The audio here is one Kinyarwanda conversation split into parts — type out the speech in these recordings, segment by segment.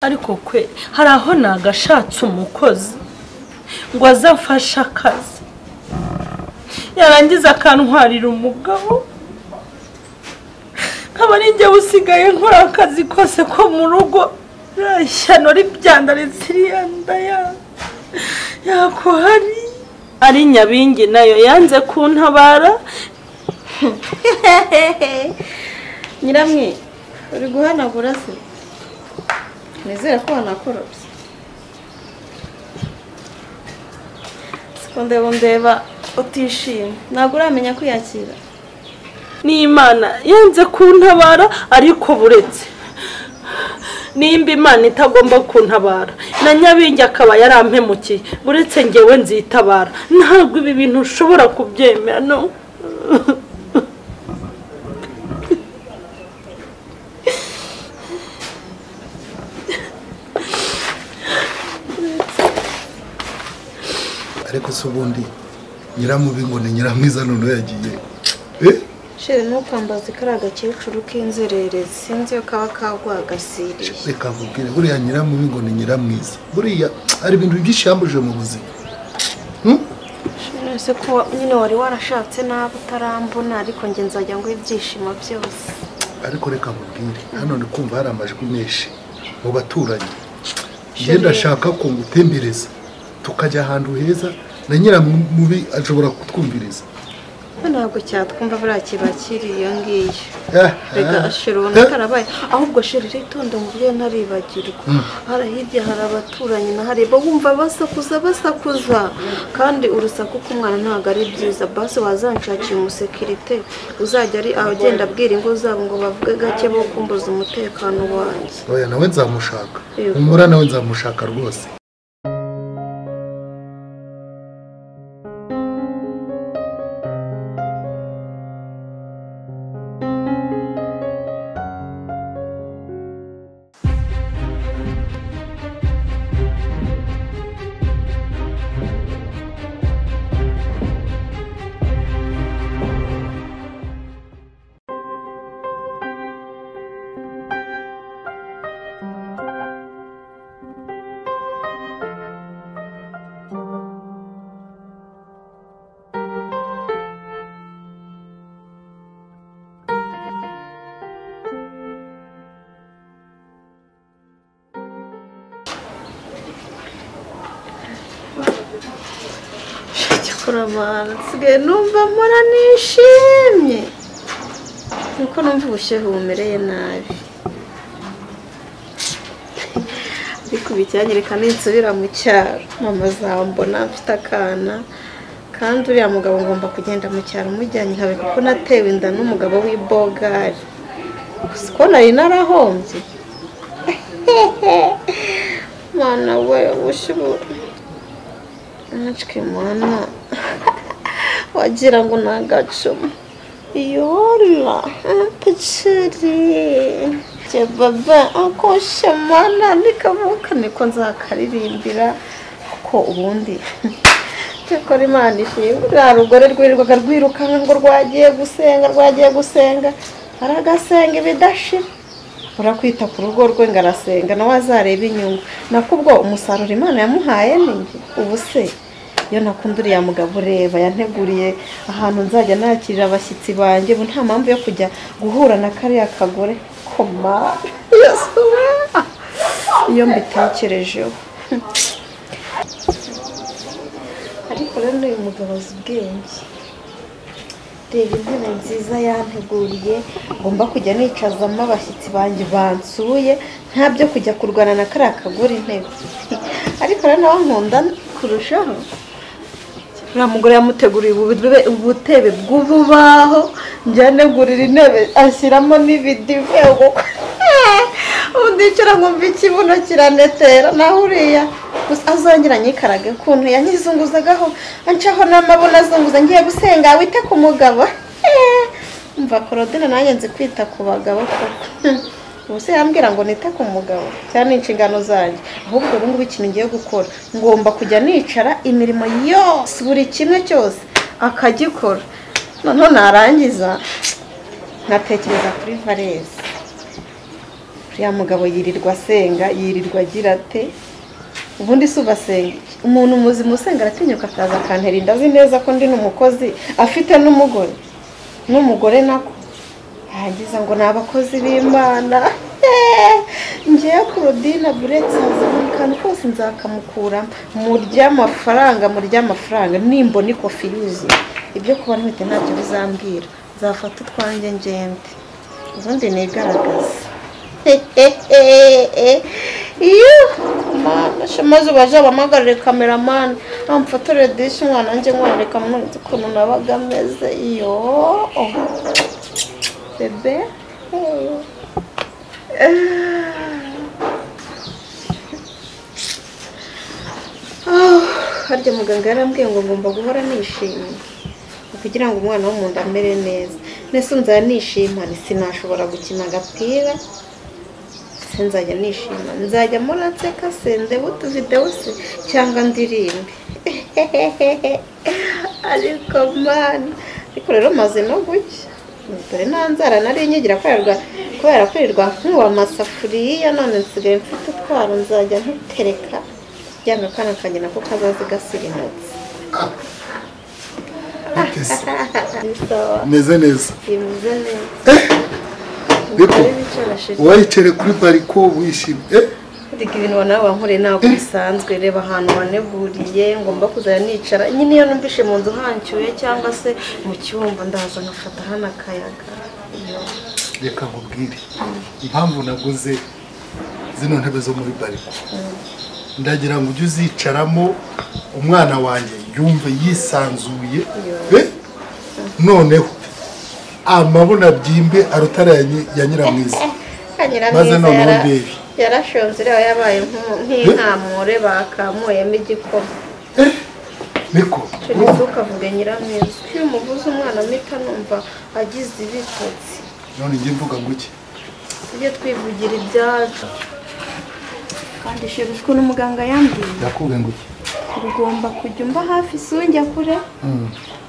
Ariko kwe hari aho nagashatse umukozi ngo azafashe akazi, yarangiza akantwarira umugabo, nkaba ari njye usigaye nkora akazi kose ko mu rugo. Ishyano ribyandaritse iriya nda yakuhari. Ari Nyabingi nayo yanze kuntabara. Nyiramwe uri guhanagura se? Nizere ko wanakorobye. Siko ndeba utishimye, ntabwo uramenya kwiyakira. N'Imana yanze kuntabara, ariko buretse nimba Imana itagomba kuntabara na Nyabingi akaba yarampemukiye, buretse ngewe nzitabara. Ntabwo ibi bintu ushobora kubyemera. No ariko se ubundi nyiramubi ngo ni nyiramwiza none yagiye. Shere ntukambaze kari agakecuru k'inzererezi, sinzi iyo kaba kagwagasiriye. Reka nkubwire, buriya nyiramubi ngo ni nyiramwiza, buriya hari ibintu byinshi yambujije mu buzima. None ko nyine wari warashatse nabi utarambona, ariko njye nzajya ngo ibyishimo byose. Ariko reka nkubwire, hano ndi kumva hari amajwi menshi mu baturanyi. Njye ndashaka ko ngutembereza tukajya ahantu heza, na nyiramubi ashobora kutwumviriza. Ntabwo cyatwumva buriya kiba kiri iyo ngiyo. Reka Shere ubona karabaye. Ahubwo Shere ritonde mu buryo ntaribagirwa. Hara hirya hari abaturanyi na hareba wumva basakuza basakuza, kandi urusaku k'umwana ntabwo ari byiza. Basi wazanshakiye umusekirite uzajya ari agenda abwira ingo zabo ngo bavuge gake bo kumbuza umutekano wanjye. Oya nawe nzamushaka. Umura nawe nzamushaka rwose. Nsigaye numva mpora nishimye, nuko numva ubushyuhe bumereye nabi. Ariko icyanyereka ninsubira mu cyaro mama azambona mfite akana, kandi uriya mugabo ngomba kugenda mu cyaro mujyanye nkabe kuko natewe inda n'umugabo w'ibogari. Gusa ko nari narahombye. Mana we ubushyuhe mwana wagira ngo ni agacuma. Yola paceri baba akoshe mana nikavuka niko nzakaririmbira, kuko ubundi cyakora Imana ishimwe. Rwa rugore rwirirwaga rwirukanka ngo rwagiye gusenga rwagiye gusenga, aragasenga ibidashira. Urakwita ku rugo rwe ngo arasenga nawe azareba inyungu. Nakubwo umusaruro Imana yamuhaye ni njye. Ubu se iyo nakunda uriya mugabo ureba yanteguriye ahantu nzajya nakirira abashyitsi banjye, ubu nta mpamvu yo kujya guhura na kariya kagore koma. Yesu iyo mbitekerejeho. Ariko rero uyu mugabo azi ubwenge. Reba intebe nziza yanteguriye, ngomba kujya nicazamo abashyitsi banjye bansuye, nta byo kujya kurwana na kariya kagore intebe. Ariko rero nawe nkunda kurushaho. Uriya mugore yamuteguriye ubutebe bw'ububaho, njya negurira intebe ashyiramo n'ibidive. Ubu ndicara nkumva ikibuno kiranetera, naho uriya gusa azongera anyikarage ukuntu yanyizunguzagaho ancaho n'amabuno azunguza ngiye gusenga wite ku mugabo. Umva Claudine nanjye nzi kwita ku bagabo koko. Ubu se yambwira ngo nite ku mugabo cyane inshingano zanjye. Ahubwo ubu ngubu ikintu ngiye gukora, ngomba kujya nicara imirimo yose buri kimwe cyose akagikora, noneho narangiza nkatekereza kuri Valesi. Uriya mugabo yirirwa asenga, yirirwa agira ate? Ubundi si ubasenga. Umuntu muzima usenga aratinyuka akaza akantera inda azi neza ko ndi n'umukozi, afite n'umugore. N'umugore nako. Yagize ngo ni abakozi b'Imana. Ngiye Claudine buretse buri kantu kose nzakamukura murya amafaranga nimbona ikofi yuzuye. Ibyo kuba ntwite ntacyo bizambwira. Nzafata utwanjye ngende. Ubundi nigaragaza. Iyo mana shamaze baje abamagarire cameraman amfotore dish mwana nje mwereka mwana ukuntu nabaga ameze iyo bebe. Harya muganga yarambwiye ngo ngomba guhora nishimye kugira ngo umwana wo mu nda amere neza. Nese nzaya nishima sinashobora gukina agapira, nzajya nishima, nzajya muranseka se ndebe utuvidewo se cyangwa ndirimbe. Ariko man, ariko rero maze no gucya dore nta nzara nari nyigira kubera kwirirwa nkuba amasafuriya, none nsigaye mfite utwaro nzajya ntutereka kugira ngo akana kanjye nako kazaze gasirimutse. Meze neza. Wayicare kuri bariko wishimye. Reka ibintu nawe wankoreye ntabwo bisanzwe. Reba ahantu waneguriye ngomba kuzajya nicara nyine iyo numvishe mu nzu hancyuye cyangwa se mu cyumba ndaza nkafata hano akayaga. Reka nkubwire impamvu naguze zino ntebe zo muri bariko. Ndagira ngo ujye uzicaramo umwana wanjye yumve yisanzuye. Noneho amabona byimbe arutara ya Nyiramwiza. Maze noneho ndebe yarashonze rero yabaye nk'inkamure bakamuyemo igikoma. Niko ukavuga Nyiramwiza iyo umuvuze umwana mpita numva agize ibitotsi. None njye mvuga ngo iki? Tujye twivugira ibyacu. Kandi shirishwe n'umuganga yambwiye. Yakubwiye ngo iki? Ugomba kujya umba hafi sunjya kure.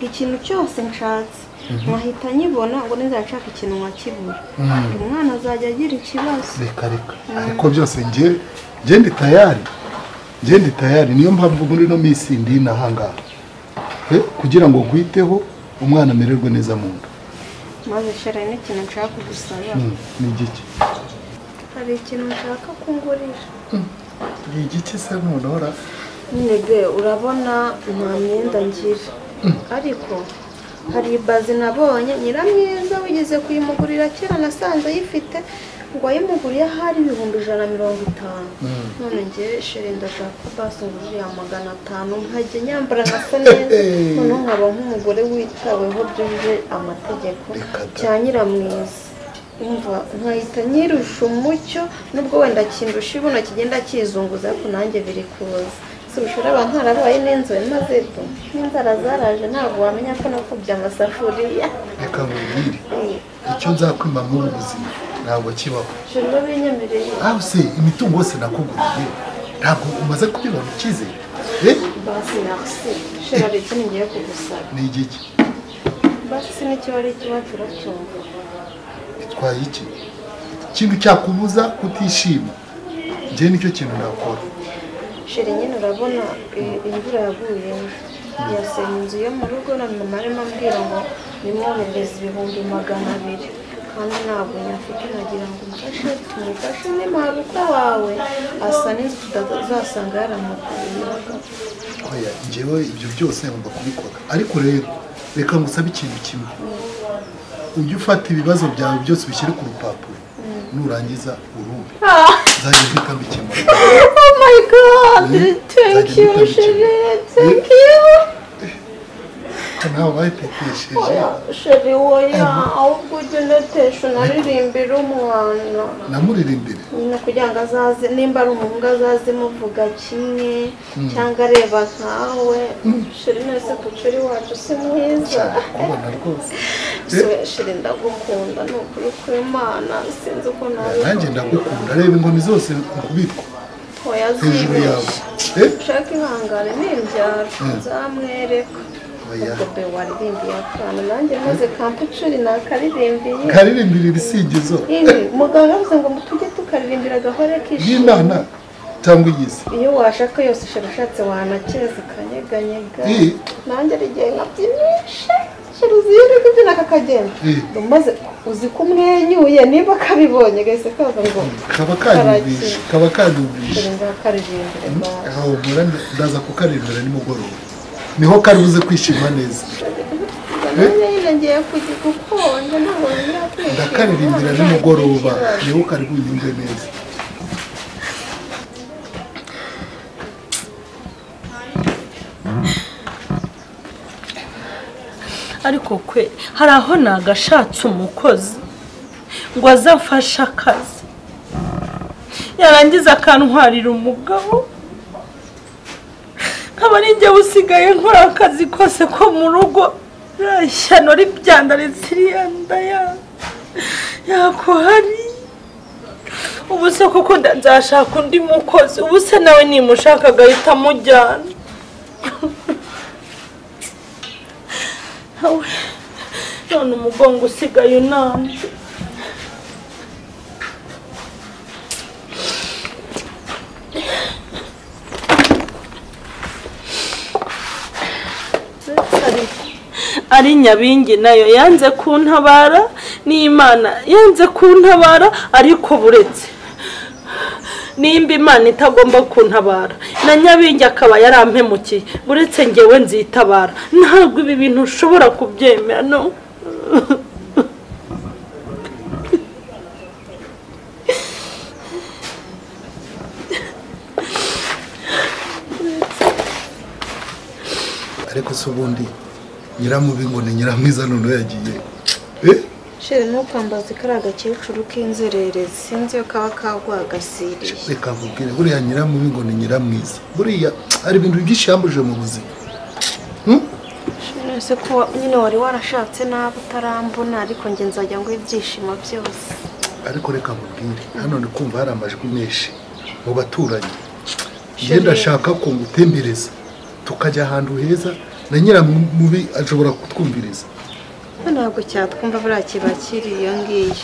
Ikintu cyose nshatse nkahita nyibona ngo nizashaka ikintu nkakibura. Umwana azajya agira ikibazo. Reka reka. Ariko byose nge ndi tayari. Nge ndi tayari niyo mpamvu muri no minsi ndi nahangaha. Kugira ngo nkwiteho umwana amererwe neza mu nda. Maze shera n'ikintu nshaka kugusaba. Ni igiki? Hari ikintu nshaka kungurira. Ni igiki se nonora? Nyine be urabona nta myenda ngira. Ariko hari ibazi nabonye Nyiramwiza wigeze kuyimugurira kera nasanze ayifite ngo ayimuguriye ahari 150,000. None nge shere ndashaka basi ngurira 500 nkajya nyambara nkasa neza noneho nkaba nk'umugore witaweho byuje amategeko cya Nyiramwiza. Umva nkahita nyirusha umucyo nubwo wenda kindusha ibona kigenda kizunguza ariko nanjye biri kuza. Ushobora abantu harabaye n'inzobe maze do n'inzara zaraje ntabwo wamenya ko nakubye amasafuriya. Reka nkubwire icyo nzakwima muri ubu buzima ntabwo kibaho. Shira binyemereye. Aho se imitungo yose nakuguriye ntabwo umaze kubibona ukize? Basi merci. Shira hari ikintu ngiye kugusaba. Ni igiki? Basi n'icyo ari ikiwacu uracyumva. Bitwaye iki? Ikintu cyakubuza kutishima. Njye nicyo kintu nakora. Sheri nyine urabona imvura yaguye yasenye inzu yo mu rugo na mama arimo ambwira ngo nimwoherereze 200,000 kandi ntabwo nyafite nagira ngo umfashe tumufashe n'impanuka wawe asa n'inzu tutazasanga yaramukuye. Oya njyewe ibyo byose ngomba kubikora ariko rero reka ngusabe ikintu kimwe. Ujye ufata ibibazo byawe byose ubishyire ku rupapuro nurangiza urumve. Nzajya mpita mbikemura. Oh my God, thank you, Sheri, thank you. Nawe bayitetesheje. Sheri oya, ahubwo ujye unetesha unaririmbire umwana. Namuririmbire? Nyine kugira ngo azaze, nimba ari umuhungu azaze muvuga kimwe cyangwa areba nkawe. Sheri nese kucuri wacu si mwiza. Kubona rwose. Sheri ndagukunda ni ukuri kw'Imana sinzi uko nawe. Nanjye ndagukunda reba inkoni zose nkubitwa. Oya zibeshye. Ushaka ihangane nimbyara nzamwereka. Ubwo be waririmbiye akana nanjye maze kampucuri nakaririmbiye. Karirimbira ibisingizo. Muganga avuze ngo tujye ukaririmbira agahore kishimye. Y'Imana cyangwa iyisi? Iyo washaka yose ushatse wanakeza ukanyeganyega. Nanjye rigiye nkabyinisha. Sheri uzi kubyina kakagenda. Maze uzi ko umwenyuye niba kabibonye gahise kaza ngo kaba kanyumvishe, kaba kanyumvishe. Sheri ngakaririmbire basi. Aho mpora ndaza kukaririmbira nimugoroba. Niho kari buze kwishima neza. Nanjye ngiye gukonja ntabwo ngira. Ndakaririmbira nimugoroba niho kari bunyumve neza. Ariko kwe hari aho nagashatse umukozi ngo azafashe akazi yarangiza akantwarira umugabo nkaba ari njye usigaye nkora akazi kose ko mu rugo ishyano ribyandaritse iriya nda yakuhari. Ubu se koko nzashaka undi mukozi? Ubu se nawe nimushaka agahita amujyana. None umugongo usigaye unambye. Ari Nyabingi nayo yanze kuntabara n'Imana yanze kuntabara, ariko buretse nimba Imana itagomba kuntabara na Nyabingi akaba yarampemukiye, buretse ngewe nzitabara. Ntabwo ibi bintu ushobora kubyemera no. Ariko se ubundi nyiramubi ngo ni nyiramwiza none yagiye. Sheri ntukambaze kari agakecuru k'inzererezi sinzi yo kaba kagwagasiriye. Reka nkubwire buriya nyiramubi ngo ni nyiramwiza. Buriya hari ibintu byinshi yambujije mu buzima. Sheri se ko nyine wari warashatse nabi utarambona, ariko nge nzajya ngo ibyishimo byose. Ariko reka nkubwire hano ndi kumva hari amajwi menshi mu baturanyi. Njye ndashaka ko ngutembereza tukajya ahantu heza na nyiramubi ashobora kutwumviriza. Ntabwo cyatwumva buriya kiba kiri iyo ngiyo.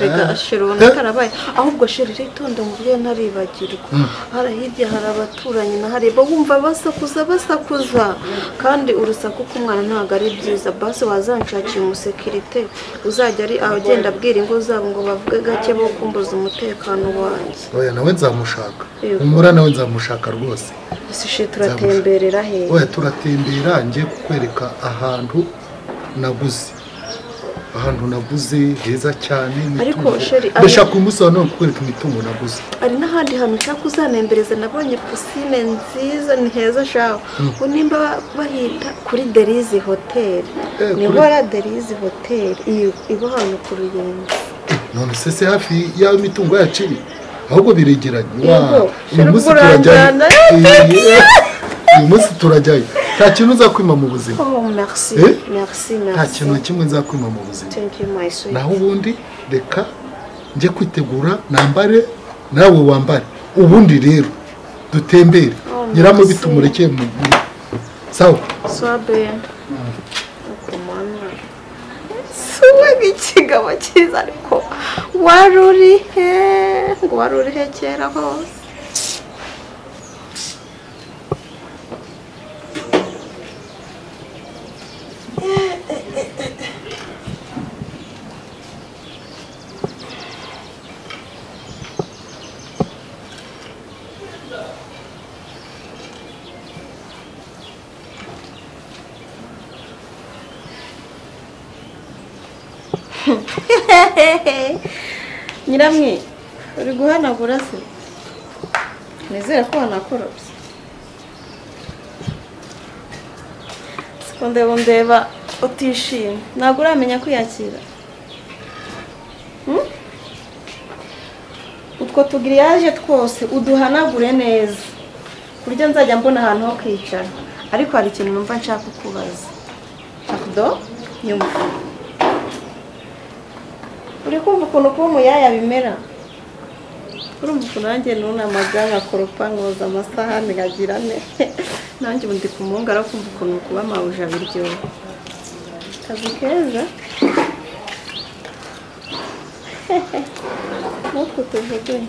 Reka sheri ubona karabaye. Ahubwo sheri ritonde mu buryo ntaribagirwa. Hari hirya hari abaturanyi na hari bumva basakuza basakuza, kandi urusaku k'umwana ntabwo ari byiza. Basi wazanshakiye umusekirite uzajya ari agenda abwira ingo zabo ngo bavuge gake bo kumbuza umutekano wanjye. Oya nawe nzamushaka. Umura nawe nzamushaka rwose. Ese sheri turatemberera he? Oya turatembera ngiye kukwereka ahantu naguze. Ahantu naguze heza cyane. Ariko sheri ndashaka umunsi wa none kukwereka imitungo naguze. Ari n'ahandi hantu nshaka uzanembereza, nabonye piscine nziza ni heza shaho. Nimba bahita kuri Derizi Hotel. Ni hora Derizi Hotel iba ahantu ku Ruyenzi. None se se hafi ya mitungo yacu ahubwo biregeranye. Uyu munsi turajyayo. Uyu munsi turajyayo. Nta kintu nzakwima mu buzima. Oh merci. Merci merci. Nta kintu kimwe nzakwima mu buzima. Thank you my sweet. Naho ubundi reka njye kwitegura nambare nawe wambare. Ubundi rero dutembere. Nyiramubi tumureke mu sawa. Swabe. Ukomana. Suwe ikigabo cyiza ariko waruri he? Ngo waruri he kera hose. Nyiramwe uri guhanagura se? Nizere ko wanakorobye. Siko ndeba utishimye, ntabwo uramenya kwiyakira. Utwo tugiriyaje twose uduhanagure neza kurya nzajya mbona ahantu ho kwicara. Ariko hari ikintu numva nshaka kukubaza. Pardon? Nyuma uri kumva ukuntu kuba umuyaya bimera? Urumva ukuntu nanjye nunamaga nkakoropa nkoza amasahani nkagira ne. Nanjye ubu ndi ku muhungu arakumva ukuntu kuba mabuja biryoha. Akazi keza. Natwe tujugunye.